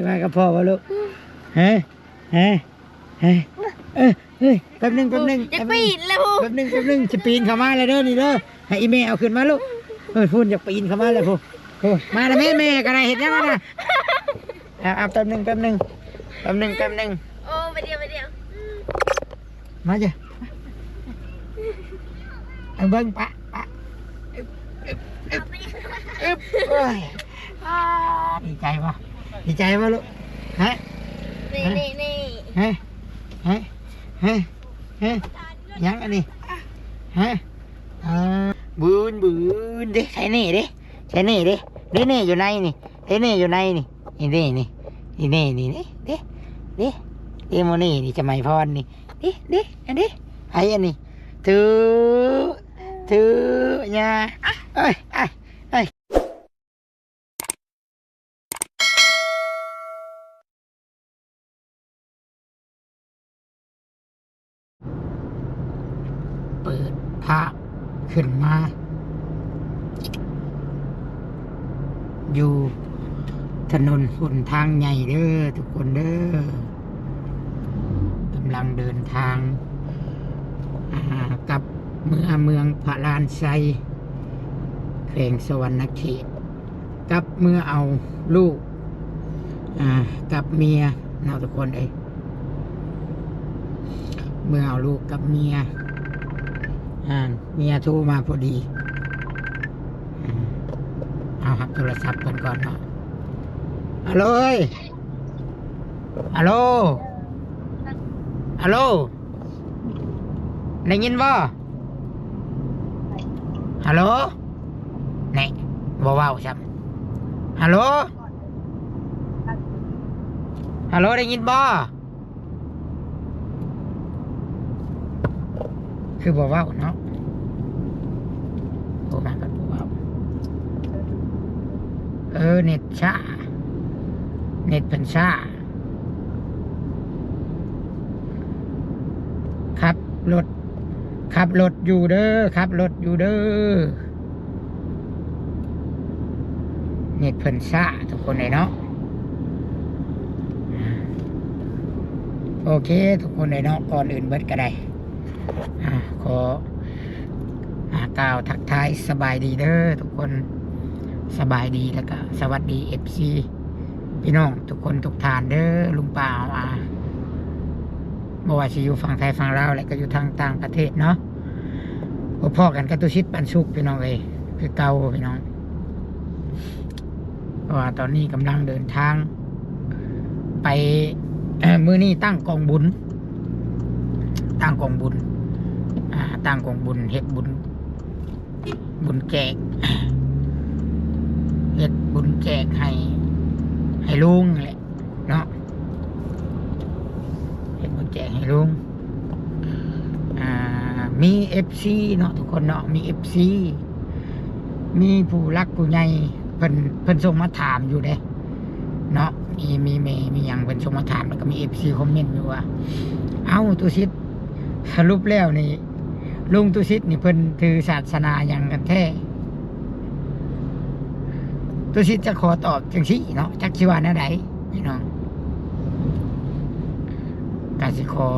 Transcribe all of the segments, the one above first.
ມາກັບພໍ່ບໍ່ລູກ? ຮະ? ຮະ? ຮະ? ເອີ ເອີ ແປັບໜຶ່ງ ແປັບໜຶ່ງ ຢາກປີນແລ້ວ ແປັບໜຶ່ງ ແປັບໜຶ່ງ ຊິປີນເຂົ້າມາແລ້ວເດີ ນີ້ເດີ. ໃຫ້ອີ່ແມ່ເອົາຂຶ້ນມາລູກ. ເອີ ພຸ້ນ ຢາກປີນເຂົ້າມາແລ້ວພຸ້ນ. ໂອ້ ມາແລ້ວແມ່ ແມ່ກໍໄດ້ ເຮັດຫຍັງນະ? ເອົາ ເອົາ ແປັບໜຶ່ງ ແປັບໜຶ່ງ ແປັບໜຶ່ງ ແປັບໜຶ່ງ. ໂອ້ ໄປດຽວ ໄປດຽວ. ມາເຈົ້າ ເອົາເບິ່ງປະ ປະ ອຶບ ອຶບ ອຶບ. ໂອ້ຍ ອ້າ ດີໃຈບໍ່? ດີໃຈບໍ່ລູກ? ຮະ? ນີ້ ນີ້ ນີ້ ຮະ? ຮະ? ຮະ? ຫຍັງອັນນີ້? ຮະ? ອ່າ ບືນ ບືນເດ້ ໃສ່ເນ່ເດ້ ໃສ່ເນ່ເດ້ ເດ້ເນ່ຢູ່ໃນນີ້ ເດ້ເນ່ຢູ່ໃນນີ້ ນີ້ເດ້ ນີ້ ນີ້ເນ່ ນີ້ເດ້ ເດ້ ເດ້ ເດ້ ໂມເນ່ນີ້ ສະໄໝພອນນີ້ ເດ້ ເດ້ ອັນເດ້ ໃຜອັນນີ້? ຖື ຖື ຍາ ເອີຍ ເອີຍ ເອີຍ. ເປີດພາບຂຶ້ນມາ ຢູ່ຖະໜົນຫົນທາງໃຫຍ່ເດີທຸກຄົນເດີ. ກຳລັງເດີນທາງ ອ່າ ກັບເມືອເມືອງພະລານໄຊ ແຂວງສະຫວັນນະເຂດ ກັບເມືອເອົາລູກ ອ່າ ກັບເມຍເນາະທຸກຄົນເອີຍ ເມືອເອົາລູກກັບເມຍ ອ່າ ເມຍໂທມາພໍດີ ອ່າ ເອົາຮັບໂທລະສັບເພິ່ນກ່ອນເນາະ. ອາໂລຍ ອາໂລ ອາໂລ ໄດ້ຍິນບໍ່? ຮາໂຫຼ ແນ່ ບໍ່ເວົ້າຊ້ຳ. ຮາໂຫຼ ຮາໂຫຼ ໄດ້ຍິນບໍ່? ຄືບໍ່ເວົ້າເນາະ ໂທມາກໍບໍ່ເວົ້າ. ເອີ ເນັດຊ້າ ເນັດເພິ່ນຊ້າ. ຂັບລົດ ຂັບລົດຢູ່ເດີ ຂັບລົດຢູ່ເດີ. ເນັດເພິ່ນຊ້າທຸກຄົນເອີຍເນາະ. ໂອເຄ ທຸກຄົນເອີຍເນາະ ກ່ອນອື່ນເບິດກໍໄດ້ ອ່າ ຂໍ ອ່າ ກ່າວທັກທາຍສະບາຍດີເດີທຸກຄົນ ສະບາຍດີ ແລ້ວກໍສະຫວັດດີ ເອັຟຊີ ພີ່ນ້ອງທຸກຄົນທຸກທ່ານເດີ. ລຸງປ້າວ່າ ບໍ່ວ່າຊິຢູ່ຝັ່ງໄທຝັ່ງລາວ ແລະກໍຢູ່ທາງຕ່າງປະເທດເນາະ ພົບພໍ້ກັນກັບຕຸສິດ ປັນສຸກ ພີ່ນ້ອງເອີຍ ຄືເກົ່າພີ່ນ້ອງ. ເພາະວ່າຕອນນີ້ກຳລັງເດີນທາງໄປ ມື້ນີ້ຕັ້ງກອງບຸນ ຕັ້ງກອງບຸນ ອ່າ ຕັ້ງກອງບຸນ ເຮັດບຸນ ບຸນແຈກ ເຮັດບຸນແຈກໃຫ້ ໃຫ້ລຸງແຫຼະເນາະ ເຮັດບຸນແຈກໃຫ້ລຸງ. ອ່າ ມີເອັຟຊີເນາະທຸກຄົນເນາະ ມີເອັຟຊີ ມີຜູ້ຫຼັກຜູ້ໃຫຍ່ເພິ່ນ ເພິ່ນສົ່ງມາຖາມຢູ່ເດ້ເນາະ ມີ ມີແມ່ ມີຫຍັງ ເພິ່ນສົ່ງມາຖາມ ແລ້ວກໍມີເອັຟຊີຄອມເມັນຢູ່ວ່າ ເອົ້າ ຕຸສິດ ສະຫຼຸບແລ້ວນີ້ ລຸງຕຸສິດນີ້ເພິ່ນຖືສາສະໜາຫຍັງກັນແທ້? ຕຸສິດຈະຂໍຕອບຈັ່ງຊີ້ເນາະ ຈັກຊິວ່າແນວໃດພີ່ນ້ອງ. ກະຊິຂໍ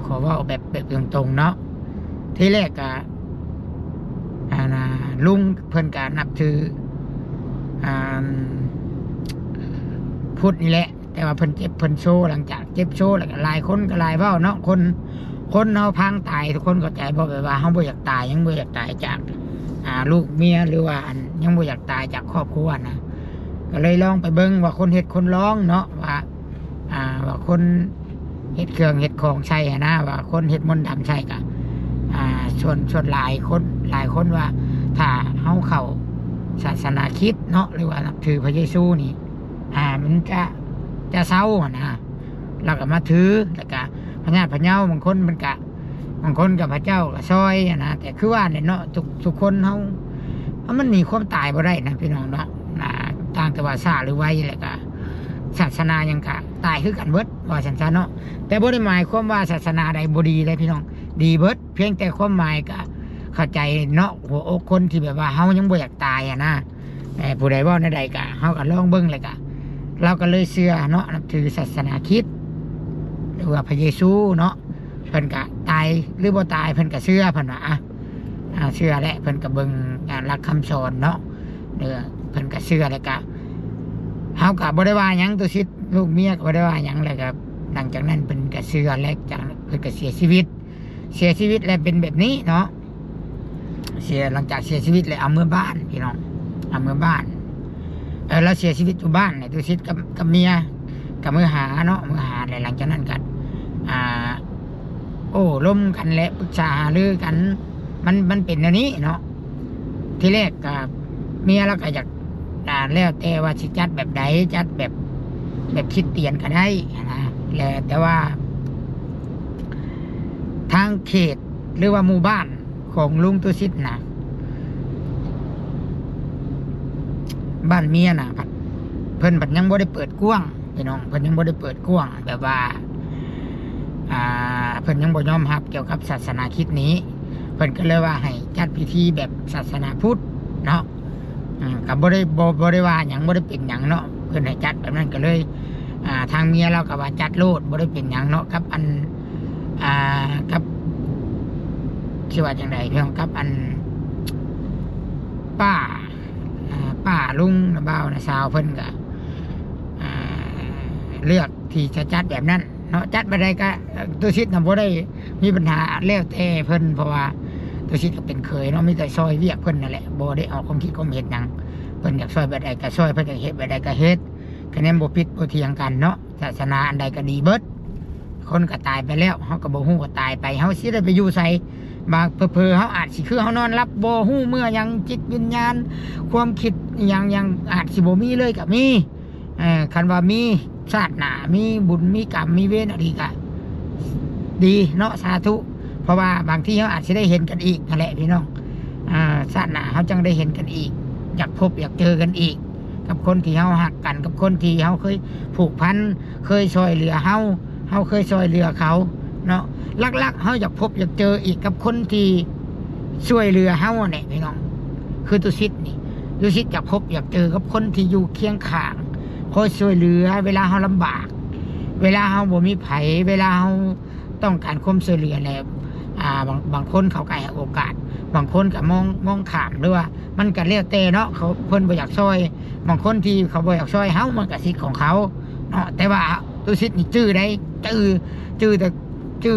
ຂໍເວົ້າແບບ ແບບຕົງໆເນາະ ທີແລກກະ ອັນນ່າ ລຸງເພິ່ນກະນັບຖື ອ່າ ພຸດນີ້ແຫຼະ ແຕ່ວ່າເພິ່ນເຈັບເພິ່ນໂຊ ຫຼັງຈາກເຈັບໂຊແລ້ວກໍຫຼາຍຄົນກໍຫຼາຍເວົ້າເນາະ ຄົນ ຄົນເຮົາພາງຕາຍ ທຸກຄົນເຂົ້າໃຈບໍ່? ແບບວ່າເຮົາບໍ່ຢາກຕາຍ ຍັງບໍ່ຢາກຕາຍຈາກ ອ່າ ລູກເມຍ ຫຼືວ່າ ອັນ ຍັງບໍ່ຢາກຕາຍຈາກຄອບຄົວນະ ກໍເລີຍລອງໄປເບິ່ງວ່າຄົນເຮັດຄົນລອງເນາະ ວ່າ ອ່າ ວ່າຄົນເຮັດເຄື່ອງເຮັດຂອງໃສ່ຫັ້ນນະ ວ່າຄົນເຮັດມົນດຳໃສ່ກະ ອ່າ ສ່ວນ ສ່ວນຫຼາຍຄົນ ຫຼາຍຄົນວ່າ ຖ້າເຮົາເຂົ້າສາສະໜາຄຣິດເນາະ ຫຼືວ່ານັບຖືພະເຢຊູນີ້ ອ່າ ມັນຈະ ຈະເຊົາຫັ້ນນະ ແລ້ວກໍມາຖື ແລ້ວກໍພະຍາດພະເຍົາ ບາງຄົນມັນກະ ບາງຄົນກໍພະເຈົ້າກໍຊ່ອຍຫັ້ນນະ ແຕ່ຄືວ່າແຫຼະເນາະ ທຸກ ທຸກຄົນເຮົາ ເຮົາມັນໜີຄວາມຕາຍບໍ່ໄດ້ນະພີ່ນ້ອງເນາະ ອ່າ ຕ່າງແຕ່ວ່າຊ້າຫຼືໄວ ແລ້ວກໍສາສະໜາຫຍັງກໍຕາຍຄືກັນເບິດ ວ່າຊັ້ນຊະເນາະ. ແຕ່ບໍ່ໄດ້ໝາຍຄວາມວ່າສາສະໜາໃດບໍ່ດີເດ້ພີ່ນ້ອງ ດີເບິດ ພຽງແຕ່ຄວາມໝາຍກໍເຂົ້າໃຈເນາະ ຫົວອົກຄົນທີ່ແບບວ່າເຮົາຍັງບໍ່ຢາກຕາຍຫັ້ນນະ. ແຕ່ຜູ້ໃດເວົ້າແນວໃດກະ ເຮົາກະລອງເບິ່ງ ແລ້ວກະ ລາວກໍເລີຍເຊື່ອເນາະ ນັບຖືສາສະໜາຄຣິດ ຫຼືວ່າພະເຢຊູເນາະ. ເພິ່ນກະຕາຍຫຼືບໍ່ຕາຍ ເພິ່ນກະເຊື່ອ ເພິ່ນວ່າ ອ່າ ເຊື່ອແຫຼະ. ເພິ່ນກະເບິ່ງ ອ່າ ຫຼັກຄຳສອນເນາະ ເອີ ເພິ່ນກະເຊື່ອ ແລ້ວກະ ເຮົາກະບໍ່ໄດ້ວ່າຫຍັງ ຕຸສິດ ລູກເມຍກະບໍ່ໄດ້ວ່າຫຍັງ. ແລ້ວກະຫຼັງຈາກນັ້ນເພິ່ນກະເຊື່ອ ແລ້ວຈາກເພິ່ນກະເສຍຊີວິດ ເສຍຊີວິດແລ້ວເປັນແບບນີ້ເນາະ. ເສຍ ຫຼັງຈາກເສຍຊີວິດແລ້ວເອົາເມືອບ້ານພີ່ນ້ອງ ເອົາເມືອບ້ານ ເອີ ລາວເສຍຊີວິດຢູ່ບ້ານແຫຼະ ຕຸສິດກັບ ກັບເມຍ ກໍເມືອຫາເນາະ ເມືອຫາ ແລ້ວຫຼັງຈາກນັ້ນກໍ ອ່າ ໂອ້ລົມກັນ ແລະ ປຶກສາຫາລືກັນ ມັນ ມັນເປັນແນວນີ້ເນາະ. ທີແລກກໍເມຍລາວກໍຢາກ ອ່າ ແລ້ວແຕ່ວ່າຊິຈັດແບບໃດ ຈັດແບບ ແບບຄຣິສຕຽນກໍໄດ້ຫັ້ນນະ ແລ້ວແຕ່ວ່າ ທາງເຂດ ຫຼືວ່າໝູ່ບ້ານຂອງລຸງຕຸສິດນະ ບ້ານເມຍນະ ເພິ່ນ ເພິ່ນ ເພິ່ນຍັງບໍ່ໄດ້ເປີດກວ້າງພີ່ນ້ອງ ເພິ່ນຍັງບໍ່ໄດ້ເປີດກວ້າງ ແບບວ່າ ອ່າ ເພິ່ນຍັງບໍ່ຍອມຮັບກ່ຽວກັບສາສະໜາຄຣິດນີ້ ເພິ່ນກໍເລີຍວ່າໃຫ້ຈັດພິທີແບບສາສະໜາພຸດເນາະ. ອ່າ ກໍບໍ່ໄດ້ ບໍ່ ບໍ່ໄດ້ວ່າຫຍັງ ບໍ່ໄດ້ເປັນຫຍັງເນາະ ເພິ່ນໃຫ້ຈັດແບບນັ້ນ ກໍເລີຍ ອ່າ ທາງເມຍລາວກໍວ່າຈັດໂລດ ບໍ່ໄດ້ເປັນຫຍັງເນາະ ກັບອັນ ອ່າ ກັບ ຊິວ່າຈັ່ງໃດ ເພິ່ນ ກັບອັນ ປ້າ ອ່າ ປ້າ ລຸງ ນ້າບ່າວ ນ້າສາວ ເພິ່ນກໍ ອ່າ ເລືອກທີ່ຈະຈັດແບບນັ້ນເນາະ ຈັດແບບໃດກໍ ຕຸສິດນະບໍ່ໄດ້ມີບັນຫາ ແລ້ວແຕ່ເພິ່ນ ເພາະວ່າຕຸສິດກໍເປັນເຂີຍເນາະ ມີແຕ່ຊ່ອຍວຽກເພິ່ນນັ້ນແຫຼະ ບໍ່ໄດ້ອອກຄວາມຄິດຄວາມເຫັນຫຍັງ. ເພິ່ນຢາກຊ່ອຍແບບໃດກໍຊ່ອຍ ເພິ່ນຢາກເຮັດແບບໃດກໍເຮັດ ຄະແນນບໍ່ຜິດບໍ່ຖຽງກັນເນາະ. ສາສະໜາອັນໃດກໍດີເບິດ ຄົນກໍຕາຍໄປແລ້ວ ເຮົາກໍບໍ່ຮູ້ວ່າຕາຍໄປ ເຮົາຊິໄດ້ໄປຢູ່ໃສ. ບາງ ເຜີໆ ເຮົາອາດຊິ ຄືເຮົານອນຫຼັບບໍ່ຮູ້ເມື່ອຫຍັງ ຈິດວິນຍານ ຄວາມຄິດຫຍັງ ຫຍັງອາດຊິບໍ່ມີເລີຍກໍມີ. ເອີ ຄັນວ່າມີຊາດໜ້າ ມີບຸນມີກຳ ມີເວນອັນດີກະດີເນາະ ສາທຸ. ເພາະວ່າບາງທີເຮົາອາດຊິໄດ້ເຫັນກັນອີກຫັ້ນແຫຼະພີ່ນ້ອງ. ອ່າ ຊາດໜ້າເຮົາຈັ່ງໄດ້ເຫັນກັນອີກ ຢາກພົບຢາກເຈີກັນອີກ ກັບຄົນທີ່ເຮົາຮັກກັນ ກັບຄົນທີ່ເຮົາເຄີຍຜູກພັນ ເຄີຍຊ່ອຍເຫຼືອເຮົາ ເຮົາເຄີຍຊ່ອຍເຫຼືອເຂົາເນາະ. ຫຼັກໆ ເຮົາຢາກພົບຢາກເຈີອີກກັບຄົນທີ່ຊ່ວຍເຫຼືອເຮົາຫັ້ນແຫຼະພີ່ນ້ອງ. ຄືຕຸສິດນີ້ ຕຸສິດຢາກພົບຢາກເຈີກັບຄົນທີ່ຢູ່ຄຽງຂ້າງ ຄອຍຊ່ວຍເຫຼືອເວລາເຮົາລຳບາກ ເວລາເຮົາບໍ່ມີໃຜ ເວລາເຮົາຕ້ອງການຄວາມຊ່ວຍເຫຼືອແຫຼະ. ອ່າ ບາງ ບາງຄົນເຂົາກໍໃຫ້ໂອກາດ ບາງຄົນກໍມອງ ມອງຂ້າມ ຫຼືວ່າມັນກໍແລ້ວແຕ່ເນາະ ເຂົາ ເພິ່ນບໍ່ຢາກຊ່ອຍ. ບາງຄົນທີ່ເຂົາບໍ່ຢາກຊ່ອຍເຮົາ ມັນກໍສິດຂອງເຂົາເນາະ ແຕ່ວ່າຕຸສິດນີ້ຈື່ໄດ້ ຈື່ ຈື່ແຕ່ ຈື່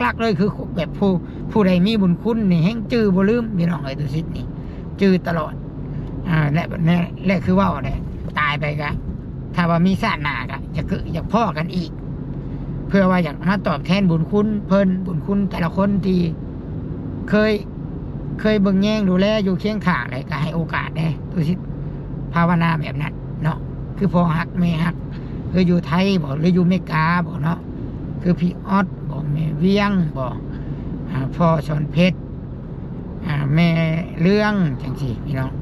ຫຼັກໆ ເລີຍ ຄືແບບຜູ້ ຜູ້ໃດມີບຸນຄຸນນີ້ແຮ່ງຈື່ບໍ່ລືມພີ່ນ້ອງເອີຍ. ຕຸສິດນີ້ຈື່ຕະຫຼອດ ອ່າ ແລະ ແລະ ແລະ ຄືເວົ້າແຫຼະ ຕາຍໄປກະ ຖ້າວ່າມີຊາດໜ້າກະຢາກ ຢາກພໍ້ກັນອີກ ເພື່ອວ່າຢາກມາຕອບແທນບຸນຄຸນເພິ່ນ ບຸນຄຸນແຕ່ລະຄົນທີ່ເຄີຍ ເຄີຍເບິ່ງແຍງດູແລຢູ່ຄຽງຂ້າງ ແລະ ກະໃຫ້ໂອກາດແດ່. ຕຸສິດພາວະນາແບບນັ້ນເນາະ ຄືພໍ່ຮັກແມ່ຮັກ ຄືຢູ່ໄທບໍ ຫຼືຢູ່ເມກາບໍເນາະ ຄືພີ່ອອດບໍ ແມ່ວຽງບໍ ອ່າ ພໍ່ສອນເພັດ ອ່າ ແມ່ເລື່ອງ ຈັ່ງຊີ້ພີ່ນ້ອງ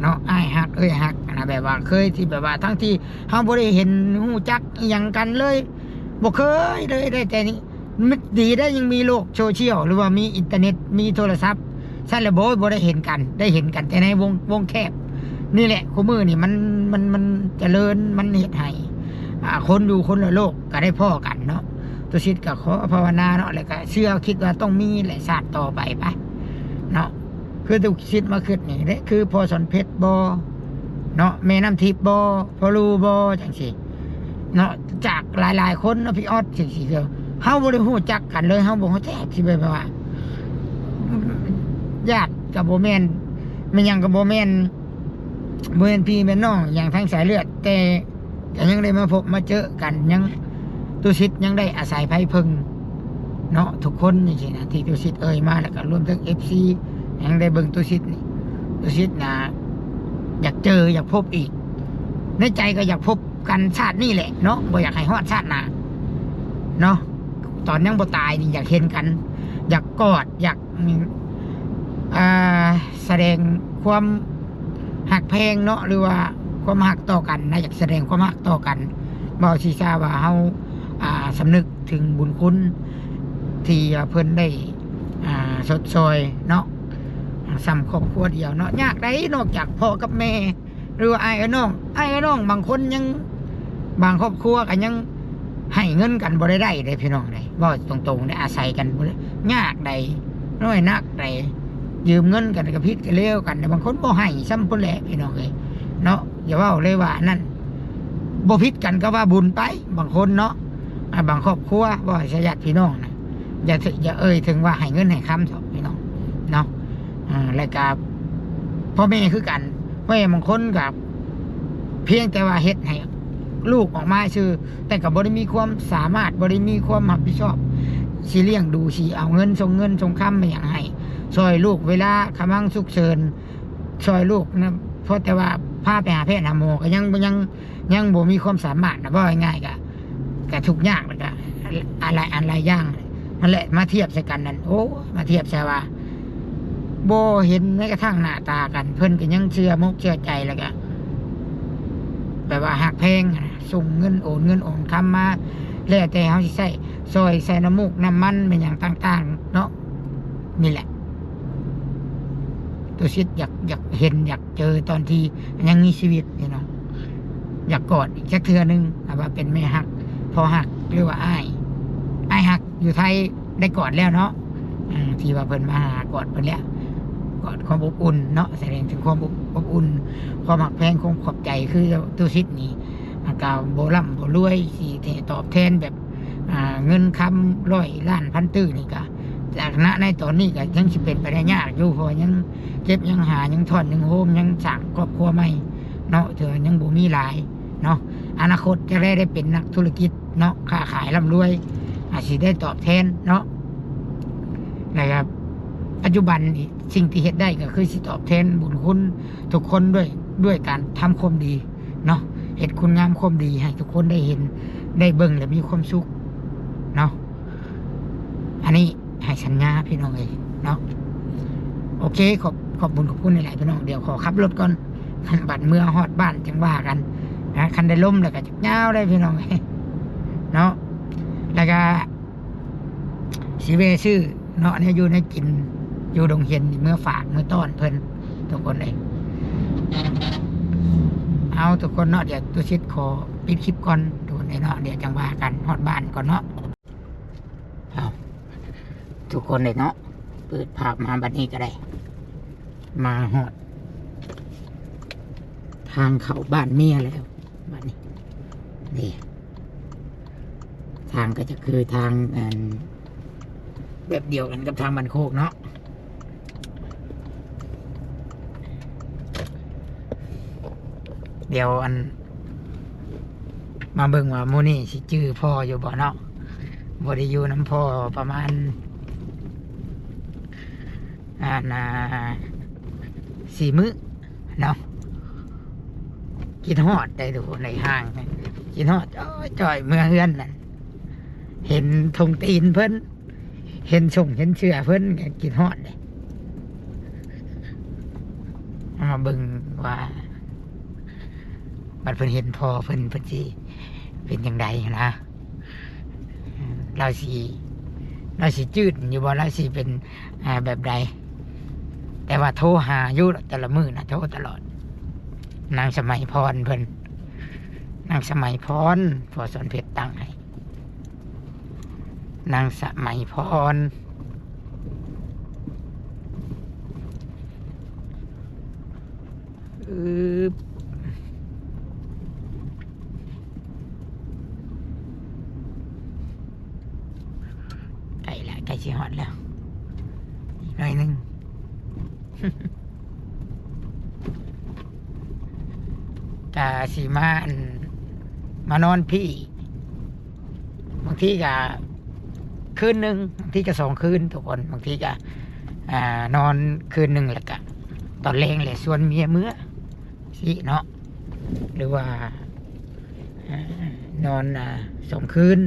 ເນາະ. ອ້າຍຮັກເອື້ອຍຮັກນະ ແບບວ່າເຄີຍທີ່ແບບວ່າ ທັງທີ່ເຮົາບໍ່ໄດ້ເຫັນຮູ້ຈັກອີ່ຫຍັງກັນເລີຍ ບໍ່ເຄີຍເລີຍ ໄດ້ແຕ່ນີ້ ມັນດີໄດ໋ ຍັງມີໂລກໂຊຊຽວ ຫຼືວ່າມີອິນເຕີເນັດ ມີໂທລະສັບ ຊັ້ນແຫຼະ ບໍ່ ບໍ່ໄດ້ເຫັນກັນ ໄດ້ເຫັນກັນແຕ່ໃນວົງ ວົງແຄບນີ້ແຫຼະ. ຄູ່ມື້ນີ້ມັນ ມັນ ມັນຈະເລີນ ມັນເຮັດໃຫ້ ອ່າ ຄົນຢູ່ຄົນລະໂລກກໍໄດ້ພໍ້ກັນເນາະ. ຕຸສິດກໍຂໍພາວະນາເນາະ ແລ້ວກໍເຊື່ອ ຄິດວ່າຕ້ອງມີແຫຼະ ຊາດຕໍ່ໄປ ໄປເນາະ. ຄືຕຸສິດມາຄິດນີ້ເດ້ ຄືພໍ່ສອນເພັດບໍເນາະ ແມ່ນ້ຳທິບບໍ ພໍ່ລູບໍ ຈັ່ງຊີ້ເນາະ ຈາກຫຼາຍໆຄົນເນາະ ພີ່ອອດ ຈັ່ງຊີ້ ເຮົາບໍ່ໄດ້ຮູ້ຈັກກັນເລີຍ ເຮົາບໍ່ຮູ້ຈັກ ຊິແບບວ່າ ຍາດກໍບໍ່ແມ່ນ ແມ່ນຫຍັງກໍບໍ່ແມ່ນ ບໍ່ແມ່ນພີ່ແມ່ນນ້ອງຫຍັງທາງສາຍເລືອດ ແຕ່ ກໍຍັງໄດ້ມາພົບມາເຈີກັນ ຍັງ ຕຸສິດຍັງໄດ້ອາໄສໄພເພິ່ງເນາະ ທຸກຄົນຈັ່ງຊີ້ນະ ທີ່ຕຸສິດເອີ່ຍມາ ແລ້ວກໍລວມເຖິງເອັຟຊີ ຍັງໄດ້ເບິ່ງຕຸສິດນີ້ ຕຸສິດນະ ຢາກເຈີຢາກພົບອີກ ໃນໃຈກໍຢາກພົບກັນຊາດນີ້ແຫຼະເນາະ ບໍ່ຢາກໃຫ້ຮອດຊາດໜ້າເນາະ. ຕອນຍັງບໍ່ຕາຍນີ້ຢາກເຫັນກັນ ຢາກກອດ ຢາກ ອ່າ ສະແດງຄວາມຮັກແພງເນາະ ຫຼືວ່າຄວາມຮັກຕໍ່ກັນນະ ຢາກສະແດງຄວາມຮັກຕໍ່ກັນ ເວົ້າຊີ້ຊາວ່າເຮົາ ອ່າ ສຳນຶກເຖິງບຸນຄຸນທີ່ວ່າເພິ່ນໄດ້ ອ່າ ຊົດຊ່ອຍເນາະ ສ່ຳຄອບຄົວດຽວເນາະ ຍາກໃດ໋ ນອກຈາກພໍ່ກັບແມ່ ຫຼືວ່າອ້າຍເອີຍນ້ອງ ອ້າຍເອີຍນ້ອງ ບາງຄົນຍັງ ບາງຄອບຄົວກໍຍັງໃຫ້ເງິນກັນບໍ່ໄດ້ໄດ້ເດ້ພີ່ນ້ອງເດ້ ເວົ້າຕົງໆເດ້ ອາໄສກັນບໍ່ໄດ້ ຍາກໃດ ນ້ອຍໜັກໃດ ຢືມເງິນກັນກໍຜິດກໍແລ້ວກັນ ບາງຄົນບໍ່ໃຫ້ຊ້ຳພຸ້ນແຫຼະພີ່ນ້ອງເອີຍເນາະ. ຢ່າເວົ້າເລີຍວ່າອັນນັ້ນ ບໍ່ຜິດກັນກໍວ່າບຸນໄປ ບາງຄົນເນາະ ອ່າ ບາງຄອບຄົວ ເວົ້າໃຫ້ຊະຍາດພີ່ນ້ອງນະ ຢ່າ ຢ່າເອີ່ຍເຖິງວ່າໃຫ້ເງິນໃຫ້ຄຳເຖາະພີ່ນ້ອງເນາະ. ອ່າ ແລ້ວກະພໍ່ແມ່ຄືກັນ ພໍ່ແມ່ບາງຄົນກະພຽງແຕ່ວ່າເຮັດໃຫ້ລູກອອກມາຊື່ ແຕ່ກະບໍ່ໄດ້ມີຄວາມສາມາດ ບໍ່ໄດ້ມີຄວາມຮັບຜິດຊອບ ຊິລ້ຽງດູ ຊິເອົາເງິນ ສົ່ງເງິນສົ່ງຄຳອີ່ຫຍັງໃຫ້ ຊ່ອຍລູກເວລາກຳລັງສຸກເສີນ ຊ່ອຍລູກນະ ເພາະແຕ່ວ່າພາໄປຫາແພດຫາໝໍກໍຍັງ ຍັງ ຍັງບໍ່ມີຄວາມສາມາດນະ ເວົ້າງ່າຍໆ ກະ ກະທຸກຍາກ ແລ້ວກະ ອາ ຫຼາຍອັນຫຼາຍຢ່າງ ນັ້ນແຫຼະ ມາທຽບໃສ່ກັນນັ້ນ ໂອ້ ມາທຽບໃສ່ວ່າ ບໍ່ເຫັນແມ້ກະທັ່ງໜ້າຕາກັນ ເພິ່ນກໍຍັງເຊື່ອມົກເຊື່ອໃຈ ແລ້ວກະແບບວ່າຮັກແພງ ສົ່ງເງິນ ໂອນເງິນໂອນຄຳມາ ແລ້ວແຕ່ເຮົາຊິໃຊ້ ຊ່ອຍໃສ່ນ້ຳມູກນ້ຳມັນແມ່ນຫຍັງຕ່າງໆເນາະ. ນີ້ແຫຼະ ຕຸສິດຢາກ ຢາກເຫັນ ຢາກເຈີຕອນທີ່ຍັງມີຊີວິດນີ້ເນາະ ຢາກກອດອີກຈັກເທື່ອໜຶ່ງ ຖ້າວ່າເປັນແມ່ຮັກ ພໍ່ຮັກ ຫຼືວ່າອ້າຍ ອ້າຍຮັກຢູ່ໄທໄດ້ກອດແລ້ວເນາະ ອາ ທີ່ວ່າເພິ່ນມາຫາ ກອດເພິ່ນແລ້ວ ກອດຄວາມອົບອຸ່ນເນາະ ສະແດງເຖິງຄວາມອົບ ອົບອຸ່ນ ຄວາມຮັກແພງ ຄວາມຂອບໃຈ ຄືຕຸສິດນີ້ ອາ ກໍບໍ່ລ່ຳບໍ່ລວຍ ຊິ ຊິຕອບແທນແບບ ອ່າ ເງິນຄຳຮ້ອຍລ້ານພັນຕື້ນີ້ກະ ຈາກ ນະ ໃນຕອນນີ້ກະຍັງຊິເປັນໄປໄດ້ຍາກຢູ່ ເພາະວ່າຍັງເກັບ ຍັງຫາ ຍັງທ້ອນ ຍັງໂຮມ ຍັງສ້າງຄອບຄົວໃໝ່ເນາະ ຖືວ່າຍັງບໍ່ມີຫຼາຍເນາະ. ອະນາຄົດຈະໄດ້ ໄດ້ເປັນນັກທຸລະກິດເນາະ ຄ້າຂາຍລ່ຳລວຍ ອາດຊິໄດ້ຕອບແທນເນາະ ແລ້ວກະປັດຈຸບັນນີ້ ສິ່ງທີ່ເຮັດໄດ້ກໍຄືຊິຕອບແທນບຸນຄຸນທຸກຄົນດ້ວຍ ດ້ວຍການທຳຄວາມດີ ເນາະ ເຮັດຄຸນງາມຄວາມດີໃຫ້ທຸກຄົນໄດ້ເຫັນ ໄດ້ເບິ່ງ ແລະ ມີຄວາມສຸກເນາະ. ອັນນີ້ໃຫ້ສັນຍາພີ່ນ້ອງເອີຍເນາະ. ໂອເຄ ຂອບ ຂອບບຸນຂອບຄຸນຫຼາຍໆ ພີ່ນ້ອງ. ດຽວຂໍຂັບລົດກ່ອນ ບັດເມືອຮອດບ້ານຈັ່ງວ່າກັນນະ. ຄັນໄດ້ລົມແລ້ວກໍຈັກຍາວໄດ໋ພີ່ນ້ອງເອີຍເນາະ. ແລ້ວກໍ ຊິແວ່ຊື້ເນາະ ແນວຢູ່ແນວກິນຢູ່ດົງເຫັນນີ້ ເມືອຝາກເມືອຕ້ອນເພິ່ນທຸກຄົນເອີຍ. ເອົາ ທຸກຄົນເນາະ ດຽວຕຸສິດຂໍປິດຄລິບກ່ອນທຸກຄົນເອີຍເນາະ. ດຽວຈັ່ງວ່າກັນ ຮອດບ້ານກ່ອນເນາະ. ເອົາ ທຸກຄົນເອີຍເນາະ ເປີດພາບມາບັດນີ້ກໍໄດ້ ມາຮອດທາງເຂົ້າບ້ານເມຍແລ້ວ. ບັດນີ້ ນີ້ ທາງກໍຈະຄືທາງ ອັນ ແບບດຽວກັນກັບທາງບ້ານໂຄກເນາະ. ດຽວ ອັນ ມາເບິ່ງວ່າມື້ນີ້ຊິຈື່ພໍ່ຢູ່ບໍ່ເນາະ. ບໍ່ໄດ້ຢູ່ນຳພໍ່ປະມານ ອັນ ອ່າ ສີ່ມື້ເນາະ. ຄິດຮອດໄດ໋ທຸກຄົນ ໄດ້ຫ່າງ ຄິດຮອດຈ້ອຍໆ ເມືອເຮືອນນັ້ນ ເຫັນຖົງຕີນເພິ່ນ ເຫັນຊົງເຫັນເສື້ອເພິ່ນ ກໍຄິດຮອດເດ້. ເອົາມາເບິ່ງວ່າ ບັດເພິ່ນເຫັນພໍ່ເພິ່ນ ເພິ່ນຊິເປັນຈັ່ງໃດຫັ້ນນະ. ລາວຊິ ລາວຊິຈືດຢູ່ບໍ່ ລາວຊິເປັນ ອ່າ ແບບໃດ? ແຕ່ວ່າໂທຫາຢູ່ແຕ່ລະມື້ນະ ໂທຕະຫຼອດ. ນາງສະໄໝພອນເພິ່ນ ນາງສະໄໝພອນ ພໍ່ສອນເພັດຕັ້ງໃຫ້ ນາງສະໄໝພອນ. ອືບ ໃກ້ລະ ໃກ້ຊິຮອດແລ້ວ ອີກໜ້ອຍໜຶ່ງ ກະຊິມາ ອັນ ມານອນພີ້ ບາງທີກະຄືນໜຶ່ງ ບາງທີກະສອງຄືນທຸກຄົນ. ບາງທີກະ ອ່າ ນອນຄືນໜຶ່ງ ແລ້ວກະຕອນແລງແຫຼະຊວນເມຍເມືອຊີ້ເນາະ ຫຼືວ່າ ອ່າ ນອນ ອ່າ ສອງຄືນ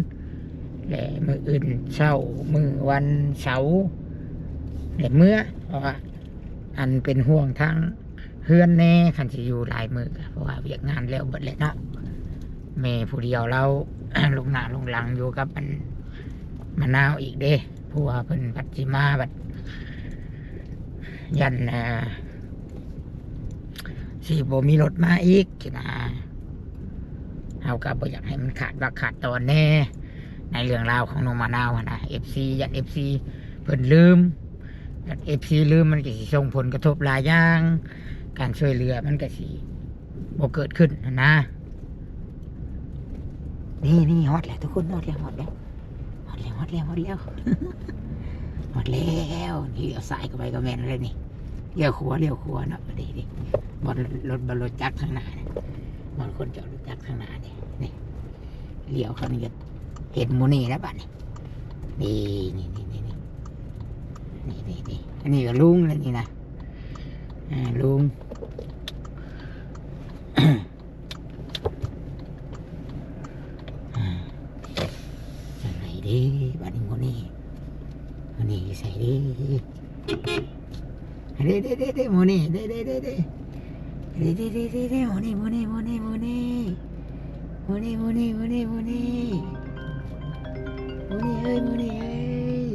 ແລະ ມື້ອື່ນເຊົ້າ ມື້ວັນເສົາ ແລະ ເມືອ. ເພາະວ່າ ອັນເປັນຫ່ວງທາງເຮືອນແດ່ ຄັນຊິຢູ່ຫຼາຍມື້ ເພາະວ່າວຽກງານແລ້ວເບິດແຫຼະເນາະ. ແມ່ຜູ້ດຽວລາວ ລົງໜ້າລົງຫຼັງຢູ່ກັບ ອັນ ມະນາວອີກເດ້. ຜົວເພິ່ນພັດຊິມາ ບັດຢ້ານ ອ່າ ຊິບໍ່ມີລົດມາອີກຊີ້ນະ. ເຮົາກໍບໍ່ຢາກໃຫ້ມັນຂາດວັກຂາດຕອນແດ່ ໃນເລື່ອງລາວຂອງນ້ອງມະນາວຫັ້ນນະ ເອັຟຊີ ຢ້ານ ເອັຟຊີ ເພິ່ນລືມ ຢ້ານ ເອັຟຊີ ລືມ ມັນກໍຊິສົ່ງຜົນກະທົບຫຼາຍຢ່າງ ການຊ່ວຍເຫຼືອມັນກໍຊິບໍ່ເກີດຂຶ້ນຫັ້ນນະ. ນີ້ໆ ຮອດແລ້ວທຸກຄົນ ຮອດແລ້ວ ຮອດແລ້ວ ຮອດແລ້ວ ຮອດແລ້ວ ຮອດແລ້ວ ຮອດແລ້ວ. ນີ້ລ້ຽວຊ້າຍເຂົ້າໄປກໍແມ່ນແລ້ວນີ້ ລ້ຽວຂວາ ລ້ຽວຂວາເນາະ. ນີ້ໆ ບ່ອນລົດ ບ່ອນລົດຈັກທາງໜ້ານີ້ ບ່ອນຄົນຈອດລົດຈັກທາງໜ້ານີ້ ນີ້ ລ້ຽວເຂົ້ານີ້ກໍເຫັນໝູ່ນີ້ແລ້ວບາດນີ້. ນີ້ໆ ນີ້ ນີ້ ນີ້ ນີ້ ນີ້ ອັນນີ້ກໍລຸງແລ້ວນີ້ນະ ເອີ ລຸງ. ອ່າ ຈັ່ງໃດເດ້ບາດນີ້ ໝູ່ນີ້ ໝູ່ນີ້ຢູ່ໃສເດ້? ເດ້ ເດ້ ເດ້ ເດ້ ໝູ່ນີ້ ເດ້ ເດ້ ເດ້ ເດ້ ໝູ່ນີ້ ໝູ່ນີ້ ໝູ່ນີ້ ໝູ່ນີ້ ໝູ່ນີ້ ໝູ່ນີ້ ໝູ່ນີ້ ໝູ່ນີ້ ໝູ່ນີ້ ໝູ່ນີ້ ໝູ່ນີ້ ເອີຍ ໝູ່ນີ້ເອີຍ.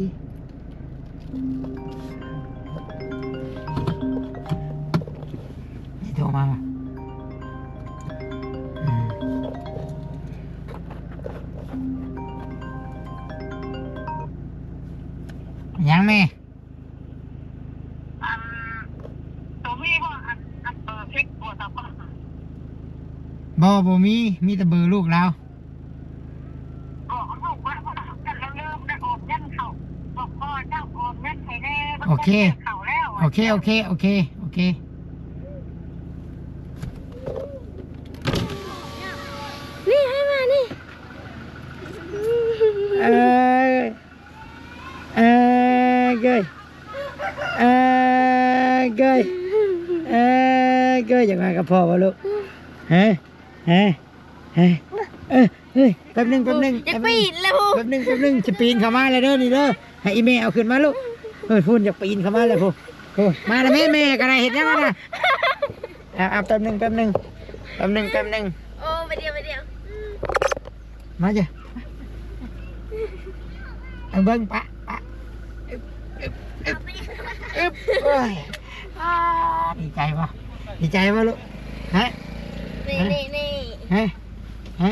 ໃຜໂທມາ? ອືມ ຫຍັງແມ່? ອັນ ໂຕມີບໍ່? ອັນ ອັນ ເບີເຟກບໍ່? ບໍ່ ບໍ່ມີ ມີແຕ່ເບີລູກລາວ. ບອກລູກວ່າ ເຂົາເຈົ້າລືມໄດ້ໂອນເງິນເຂົ້າ ບອກພໍ່ເຈົ້າໂອນເງິນໃຫ້ແດ່. ໂອເຄ ເຂົ້າແລ້ວ. ໂອເຄ ໂອເຄ ໂອເຄ ໂອເຄ. ນີ້ໃຫ້ມານີ້ ເອີ ເອີ ເກີຍ ເອີ ເກີຍ ເອີ ເກີຍ ຢາກມາກັບພໍ່ບໍ່ລູກ? ຮະ ຮະ ຮະ ເອີ ເອີ ແປັບໜຶ່ງ ແປັບໜຶ່ງ ຢາກປີນແລ້ວພຸ້ນ ແປັບໜຶ່ງ ແປັບໜຶ່ງ ຊິປີນເຂົ້າມາແລ້ວເດີ ນີ້ເດີ ໃຫ້ອີ່ແມ່ເອົາຂຶ້ນມາລູກ. ເອີ ພຸ້ນ ຢາກປີນເຂົ້າມາແລ້ວພຸ້ນ ເອີ ມາແລ້ວແມ່ ແມ່ກໍໄດ້ ເຮັດຫຍັງນະ? ເອົາ ເອົາ ແປັບໜຶ່ງ ແປັບໜຶ່ງ ແປັບໜຶ່ງ ແປັບໜຶ່ງ ໂອ້ ໄປດຽວ ໄປດຽວ ມາເຈົ້າ ເອົາເບິ່ງປະ ປະ ອຶບ ອຶບ ອຶບ ໂອ້ຍ ອ້າ ດີໃຈບໍ່? ດີໃຈບໍ່ລູກ? ຮະ ນີ້ ນີ້ ນີ້ ຮະ ຮະ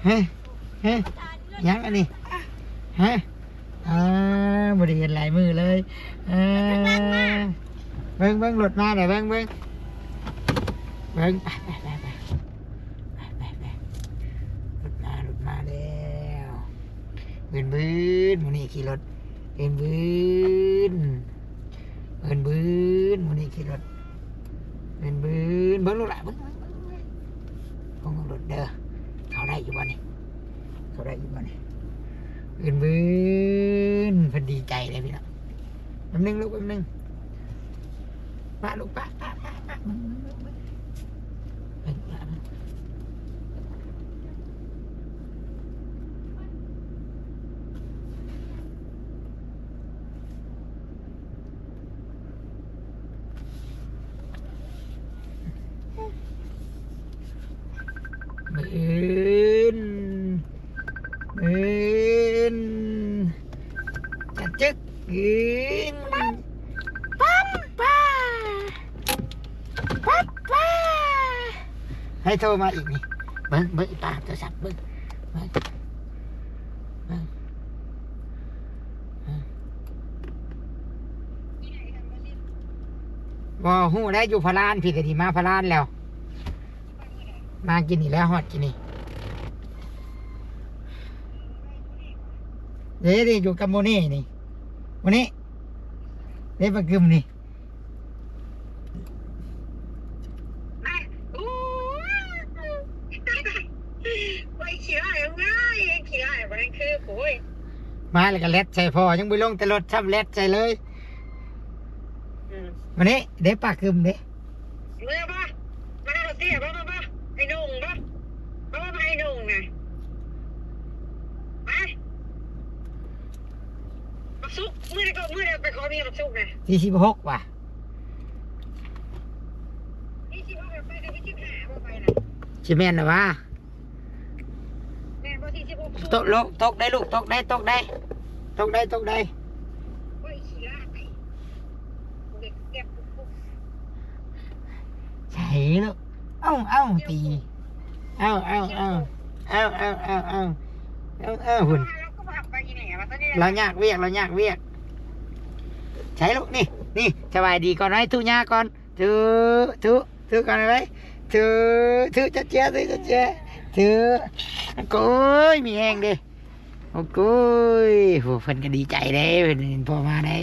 ຮະ ຫຍັງອັນນີ້? ຮະ ອ່າ ບໍ່ໄດ້ເຫັນຫຼາຍມື້ເລີຍ ເອີ ເບິ່ງ ເບິ່ງ ລົດມາແລ້ວ ເບິ່ງ ເບິ່ງ ເບິ່ງ ໄປ ໄປ ໄປ ໄປ ລົດມາ ລົດມາແລ້ວ ບຶນໆ ມື້ນີ້ຂີ່ລົດ ບຶນໆ ບຶນໆ ມື້ນີ້ຂີ່ລົດ ບຶນໆ ເບິ່ງລູກຫຼ້າ ເບິ່ງ ເບິ່ງ ເບິ່ງ ເບິ່ງລົດເດີ ເຂົ້າໄດ້ຢູ່ບໍ່ນີ້? ເຂົ້າໄດ້ຢູ່ບໍ່ນີ້? ບຶນໆ ເພິ່ນດີໃຈເດ້ພີ່ນ້ອງ. ແປັບໜຶ່ງລູກ ແປັບໜຶ່ງ ປະລູກ ປະ ປະ ປະ ປະ ເບິ່ງ ເບິ່ງ ເບິ່ງ ເບິ່ງ ເບິ່ງ ບຶນ ບຶນ ກະຈຶກ ບຶນ ປັ້ມ ປ້າ ປັ້ມ ປ້າ ໃຜໂທມາອີກນີ້? ເບິ່ງ ເບິ່ງ ອີ່ປ້າໂທລະສັບ ເບິ່ງ ເບິ່ງ ເບິ່ງ ເບິ່ງ ບໍ່ຮູ້ແລ້ວ ຢູ່ພະລານພີ້ ດຽວນີ້ມາພະລານແລ້ວ. ມາກິນນີ້ແຫຼະ ຮອດກິນນີ້ ເດ້ ເດ້ ຢູ່ກັບໂມເນ່ນີ້ ໂມເນ່ ເດ້ ປາກຶມນີ້ ໂອ້ຍ ຂ້ອຍຂີ້ຮ້າຍເອີຍ ຂີ້ຮ້າຍບໍ່ໄດ້ຄື ໂອ້ຍ ມາແລ້ວກໍແລັດໃສ່ພໍ່ ຍັງບໍ່ລົງແຕ່ລົດຊ້ຳ ແລັດໃສ່ເລີຍ ອືມ ໂມເນ່ ເດ້ ປາກຶມເດ້. ເມືອບໍ່? ມາເອົາເສຍບໍ່? ມາບໍ່? ໄອ້ໜຸ່ງບໍ່? ມາບໍ່? ມາໄອ້ໜຸ່ງນະ ໄປ ບັກສຸກ ມື້ໃດກໍມື້ໃດໄປຂໍເມຍບັກສຸກນະ ທີສິບຫົກວ່າ ທີສິບຫົກໄປ ແຕ່ທີສິບຫ້າບໍ່ໄປນະ ຊິແມ່ນນະວ່າ. ແມ່ນບໍ່? ທີສິບຫົກ ຕົກ ຕົກໄດ້ລູກ ຕົກໄດ້ ຕົກໄດ້ ຕົກໄດ້ ຕົກໄດ້ ໂອ້ຍ ຂີ້ຮ້າຍ ເກັບ ເກັບ ເກັບ ເກັບ ໃສ່ລູກ ເອົາ ເອົາ ຕີ ເອົາ ເອົາ ເອົາ ເອົາ ເອົາ ເອົາ ເອົາ ເອົາ ເອົາ ເອົາ ພຸ້ນ ລາວຍາກວຽກ ລາວຍາກວຽກ ໃສ່ລູກ ນີ້ ນີ້ ສະບາຍດີກ່ອນ ໃຫ້ທຸຍ່າກ່ອນ ທຸ ທຸ ທຸກ່ອນໄວ້ ທຸ ທຸ ຈະເຈຍ ທຸ ຈະເຈຍ ທຸ ໂອ້ຍ ມີແຮງເດ້ ໂອ້ໂກຍ ໂຫ ເພິ່ນກໍດີໃຈເດ້ ເພິ່ນເຫັນພໍ່ມາໄດ໋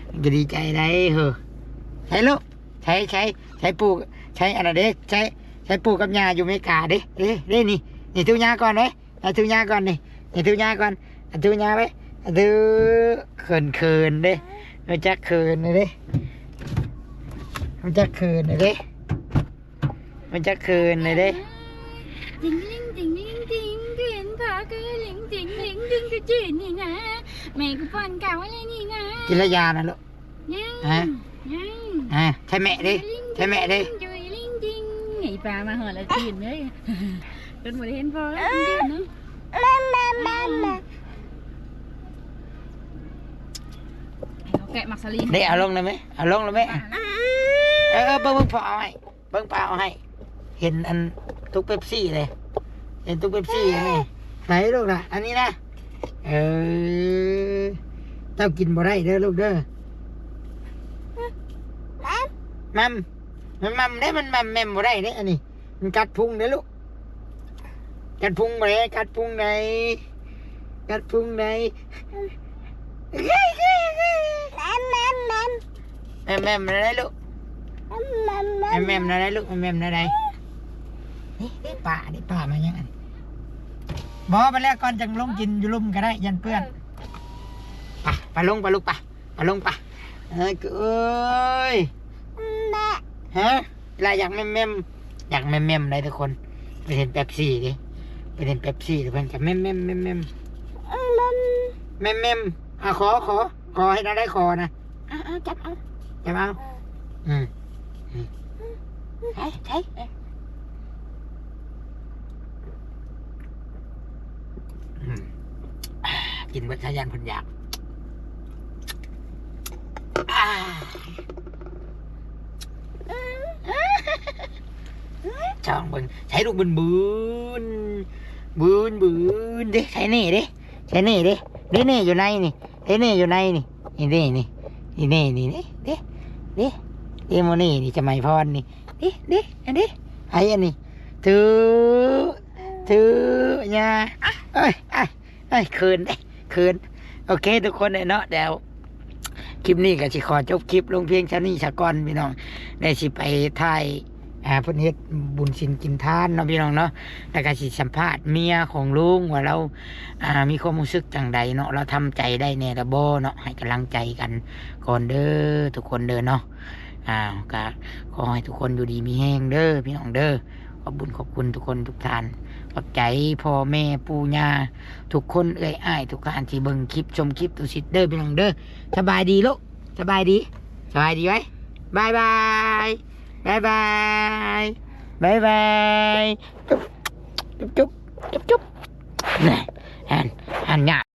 ເພິ່ນກໍດີໃຈໄດ໋ ເຮີ ໃສ່ລູກ ໃສ່ ໃສ່ ໃສ່ປູ່ ໃສ່ອັນນັ້ນເດ້ ໃສ່ ໃສ່ປູ່ກັບຍ່າຢູ່ເມກາເດ້ ເດ້ ເດ້ ນີ້ ນີ້ ທຸຍ່າກ່ອນເດ້ ໃຫ້ທຸຍ່າກ່ອນນີ້ ໃຫ້ທຸຍ່າກ່ອນ ໃຫ້ທຸຍ່າໄວ້ ທຸ ເຂີນໆເດ້ ຮູ້ຈັກເຂີນເດ້ ຮູ້ຈັກເຂີນເດ້ ມັນຈະເຂີນເດ້ ຕິງລິງຕິງລິງຕິງ ຄືເຫັນພາຄືລິງຕິງລິງດິງຄືຈີນນີ້ນາ ແມ່ກູປ້ອນເຂົ້າແລ້ວນີ້ນາ ກິນລະຢານະລູກ ຍັງ ຮະ ຍັງ ຮະ ໃຊ່ແມ່ເດ້ ໃຊ່ແມ່ເດ້ ຈຸຍລິງດິງ ນີ້ປາມາຮອດແລ້ວຈີນເລີຍ ຈົນບໍ່ໄດ້ເຫັນພໍ່ແລ້ວຈີນເນາະ ແມ່ ແມ່ ແມ່ ແມ່ ເອົາແກະໝາກສາລີ ເດ້ ເອົາລົງໄດ້ໄໝ ເອົາລົງໄດ້ໄໝ ເອີ ເອີ ເບິ່ງ ເບິ່ງພໍ່ເອົາໃຫ້ ເບິ່ງປ້າເອົາໃຫ້ ເຫັນອັນຕຸກເປັບຊີເດ້ ເຫັນຕຸກເປັບຊີນີ້ ໃສ່ລູກນະ ອັນນີ້ນະ ເອີ ເຈົ້າກິນບໍ່ໄດ້ເດີລູກເດີ ມັມ ມັນມັມເດ້ ມັນມັມແມ່ມບໍ່ໄດ້ເດ້ ອັນນີ້ ມັນກັດພຸງເດ້ລູກ ກັດພຸງບໍ່ໄດ້ ກັດພຸງໃດ ກັດພຸງໃດ ແມ່ມໆ ແມ່ມໆ ແມ່ມໆ ແມ່ມໆ ແນວໃດລູກ ແມ່ມໆ ແນວໃດລູກ ແມ່ມໆ ແນວໃດ ນີ້ ນີ້ ປ້າ ນີ້ ປ້າມາຫຍັງອັນ ບໍ່ ໄປແລ້ວກ່ອນ ຈັ່ງລົງກິນຢູ່ລຸ່ມກໍໄດ້ ຢ້ານເປື້ອນ ໄປ ໄປລົງ ໄປລູກ ໄປ ເອົາລົງປະ ເອີຍ ເອີຍ ແມ່ ຮະ ລາຢາກແມ່ມໆ ຢາກແມ່ມໆ ໄດ໋ທຸກຄົນ ເພິ່ນເຫັນເປັບຊີເດ້ ເພິ່ນເຫັນເປັບຊີ ເພິ່ນກໍແມ່ມໆ ແມ່ມໆ ແມ່ມໆ ອາ ຂໍ ຂໍ ຂໍເຮັດແນວໃດ ຂໍນະ ເອົາ ເອົາ ຈັບເອົາ ຈັບເອົາ ເອີ ອືມ ອືມ ໃສ່ ໃສ່ ເອີ ອືມ ກິນເບິດຊະ ຢ້ານເພິ່ນຢາກ ອາ ຊອງເບິ່ງ ໃສ່ລູກບືນໆ ບືນໆ ເດ້ ໃສ່ເນ່ເດ້ ໃສ່ເນ່ເດ້ ເດ້ເນ່ຢູ່ໃນນີ້ ເດ້ເນ່ຢູ່ໃນນີ້ ນີ້ເດ້ນີ້ ນີ້ເນ່ນີ້ ເດ້ ເດ້ ເດ້ ເດ້ໂມເນ່ນີ້ ຈະໄມພອນນີ້ ເດ້ ເດ້ ອັນເດ້ ໃຜອັນນີ້ ຖື ຖື ຍາ ເອີຍ ເອີຍ ເອີຍ ເຂີນເດ້ ເຂີນ ໂອເຄທຸກຄົນເນາະ ດຽວຄລິບນີ້ກໍຊິຂໍຈົບຄລິບລົງພຽງເທົ່ານີ້ສາກ່ອນພີ່ນ້ອງ ໄດ້ຊິໄປຖ່າຍ ອ່າ ເພິ່ນເຮັດບຸນສິນກິນທານເນາະພີ່ນ້ອງເນາະ ແລ້ວກໍຊິສຳພາດເມຍຂອງລຸງວ່າລາວ ອ່າ ມີຄວາມຮູ້ສຶກຈັ່ງໃດເນາະ ລາວທຳໃຈໄດ້ແດ່ຫຼືບໍ່ເນາະ ໃຫ້ກຳລັງໃຈກັນກ່ອນເດີທຸກຄົນເດີເນາະ ອ່າ ກໍຂໍໃຫ້ທຸກຄົນຢູ່ດີມີແຮງເດີພີ່ນ້ອງເດີ ຂອບບຸນຂອບຄຸນທຸກຄົນທຸກທ່ານ ຂອບໃຈພໍ່ແມ່ປູ່ຍ່າທຸກຄົນ ເອື້ອຍອ້າຍທຸກທ່ານທີ່ເບິ່ງຄລິບ ຊົມຄລິບຕຸສິດເດີພີ່ນ້ອງເດີ ສະບາຍດີລູກ ສະບາຍດີ ສະບາຍດີໄວ້ ບາຍບາຍ ບາຍບາຍ ບາຍບາຍ ຈຸບ ຈຸບ ຈຸບ ຈຸບ ແນ່ ຫັ້ນ ຫັ້ນຍາ